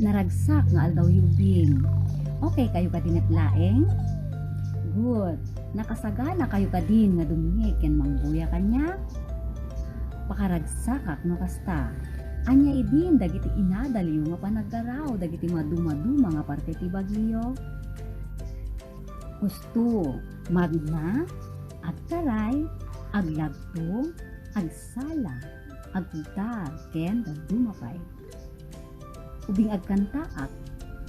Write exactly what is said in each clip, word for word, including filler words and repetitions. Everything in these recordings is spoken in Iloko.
Naragsak nga aldawyo ubing. Okay kayo kadi met laeng? Good. Nakasagana kayo kadin nga dumngeg ken mangbuya kaniak? Pakaragsakak no kasta. Ania idin dagiti inadalyo nga panaggaraw dagiti madumaduma nga parte ti bagiyo? Husto, magna, agtaray, aglagtog, agsala, agkugtar, ken dadduma pay. Ubing agkantaak,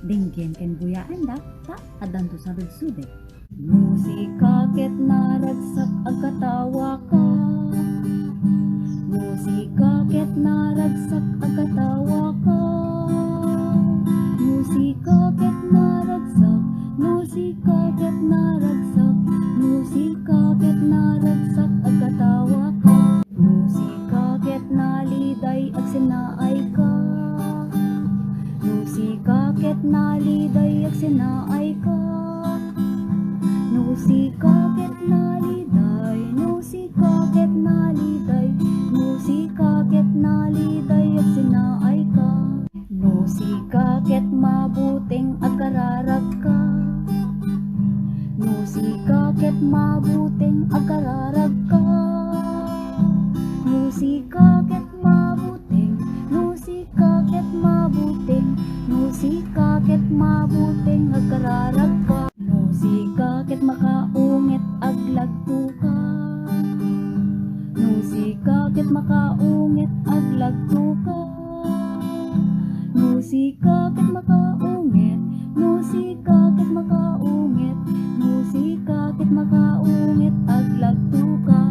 denggen ken buyaandak, ta addanto saludsodek. Musika ket naragsak, agkatawaka. Musika ket naragsak, agkatawaka. Musika ket naragsak, musika ket naragsak, musika ket naragsak, agkatawaka. Musika ket naliday, agsennaayka. Musika ket naliday, agsennaayka. Musika ket naliday, musika ket naliday, musika ket naliday, agsennaayka. Musika ket mabuteng, agkararagka. Musika ket mabuteng, agkararagka. Musika ket mabuteng, musika ket mabuteng, musika ket mabuteng, agkararagka. Musika ket makaunget, aglagtoka. Musika ket makaunget, aglagtoka. Musika ket makaunget, musika ket makaunget, musika ket makaunget, aglagtoka.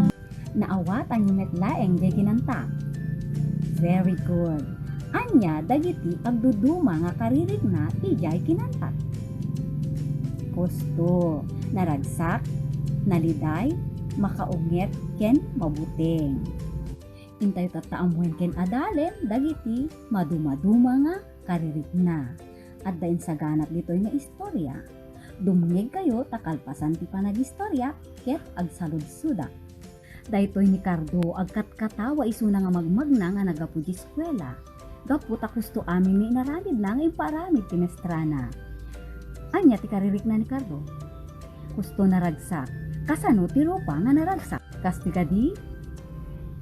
Naawatanyo met laeng diay kinanta. Very good. Ania dagiti agduduma nga karirikna idiay kinanta? Husto, naragsak, naliday, makaunget, ken mabuteng. Intayo tatta ammoen ken adalen dagiti madumaduma nga karirikna. Adda insaganak ditoy nga istorya. Dumngegkayo ta kalpasan ti panagistorya ket agsaludsodak. Daytoy ni Cardo, agkatkatawa isuna nga magmagna nga naggapu diay eskuela. Gapu ta husto amin ni inaramidna nga impaaramid ti maestrana. Ania ti karirikna ni Cardo? Husto naragsak. Kasano ti rupa nga naragsak? Kastoy kadi?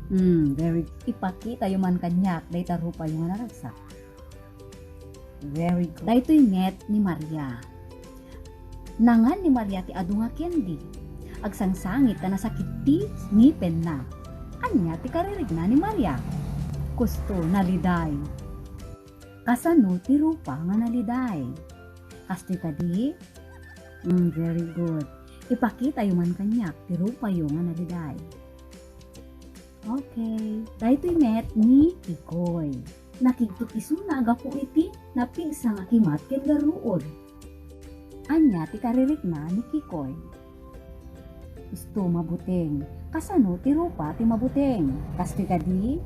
Hmm, very good. Ipakitayo man kaniak dayta rupayo nga naragsak. Very good. Daytoy met ni Maria. Nangan ni Maria ti adu nga candy. Agsangsangit ta nasakit ti ngipenna. Ania ti karirikna ni Maria? Husto, naliday. Kasano ti rupa nga naliday? Kastoy kadi? Mm, very good. Ipakitayo man kaniak ti rupayo nga naliday. Okay. Daytoy met ni Kikoy. Nakigtot isuna gapu iti napigsa nga kimat ken garruod. Ania ti karirikna ni Kikoy? Husto, mabuteng. Kasano ti rupa ti mabuteng? Kastoy kadi?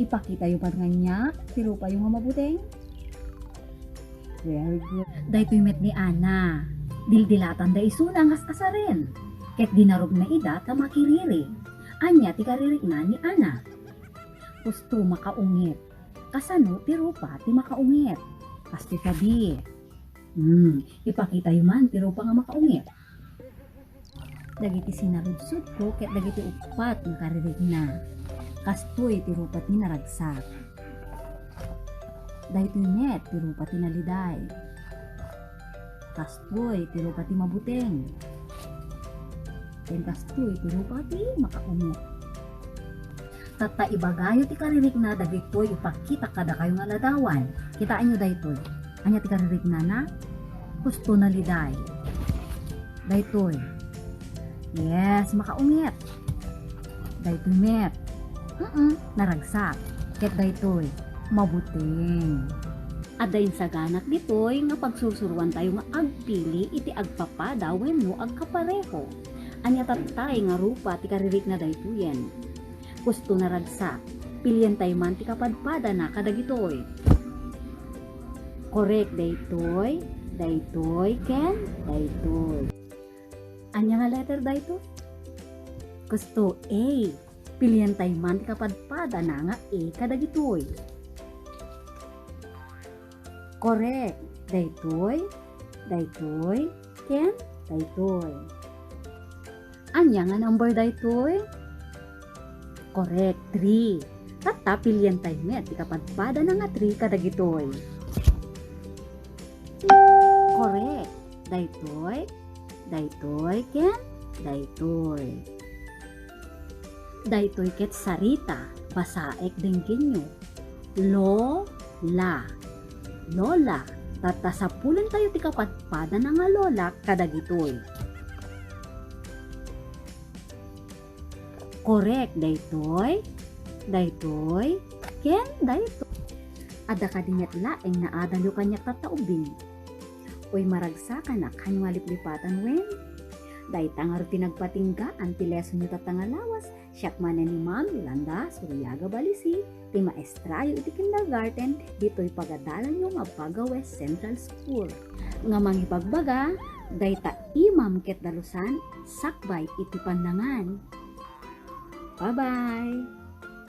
Ipakitayo man kaniak ti rupayo nga mabuteng. Very good. Daytoy met ni Ana. Dildilatanda isuna nga as-asaren. Ket dinarugna ida ta makiriri. Ania ti karirikna ni Ana? Husto, makaunget. Kasano ti rupa ti makaunget? Kastoy kadi? Hmm, ipakitayo man ti rupa nga makaunget. Dagiti sinaludsodko ket dagiti uppat nga karirikna. Kastoy ti rupa ti naragsak. Daytoy met ti rupa ti naliday. Kastoy ti rupa ti mabuteng. Ken kastoy ti rupa ti makaunget. Tatta, ibagayo ti karirikna dagitoy ipakita kadakayo nga ladawan. Kitaenyo daytoy. Ania ti kaririknana? Husto, naliday. Daytoy. Yes, makaunget. Daytoy met. Mm, naragsak. Ket daytoy, mabuteng. Adda insaganak ditoy nga pagsursuroantayo nga agpili iti agpapada wenno agkapareho. Ania tattay nga rupa ti karirikna daytoyen? Husto, naragsak. Pilientayo man ti kapadpadana kadagitoy. Korek, daytoy, daytoy, ken daytoy. Ania nga letter daytoy? Husto, A. Pilientayo man ti kapadpadana nga A kadagitoy. Correct. Daytoy, daytoy, ken daytoy. Ania nga number daytoy? Correct, three. Tatta, pilientayo met ti kapadpadana nga three kadagitoy. Correct. Daytoy, daytoy, ken daytoy. Daytoy ket sarita, basaek, denggenyo. Lola. Lola. Tatta, sapulentayo ti kapadpadana nga lola kadagitoy. Correct, daytoy, daytoy, ken daytoy. Adda kadi met laeng naadalyo kaniak tatta, ubing? Uy, maragsakanak, ania nga liplipatan wen? Dayta ngarud ti nagpatinggaan ti lessonyo tatta nga lawas. Siak manen ni Ma'am Yolanda Suriaga Balisi, ti maestrayo iti kindergarten ditoy pagadalanyo nga Baga West Central School. Nga mangibagbaga, dayta imam ket dalusan, sakbay iti pannangan. Bye-bye!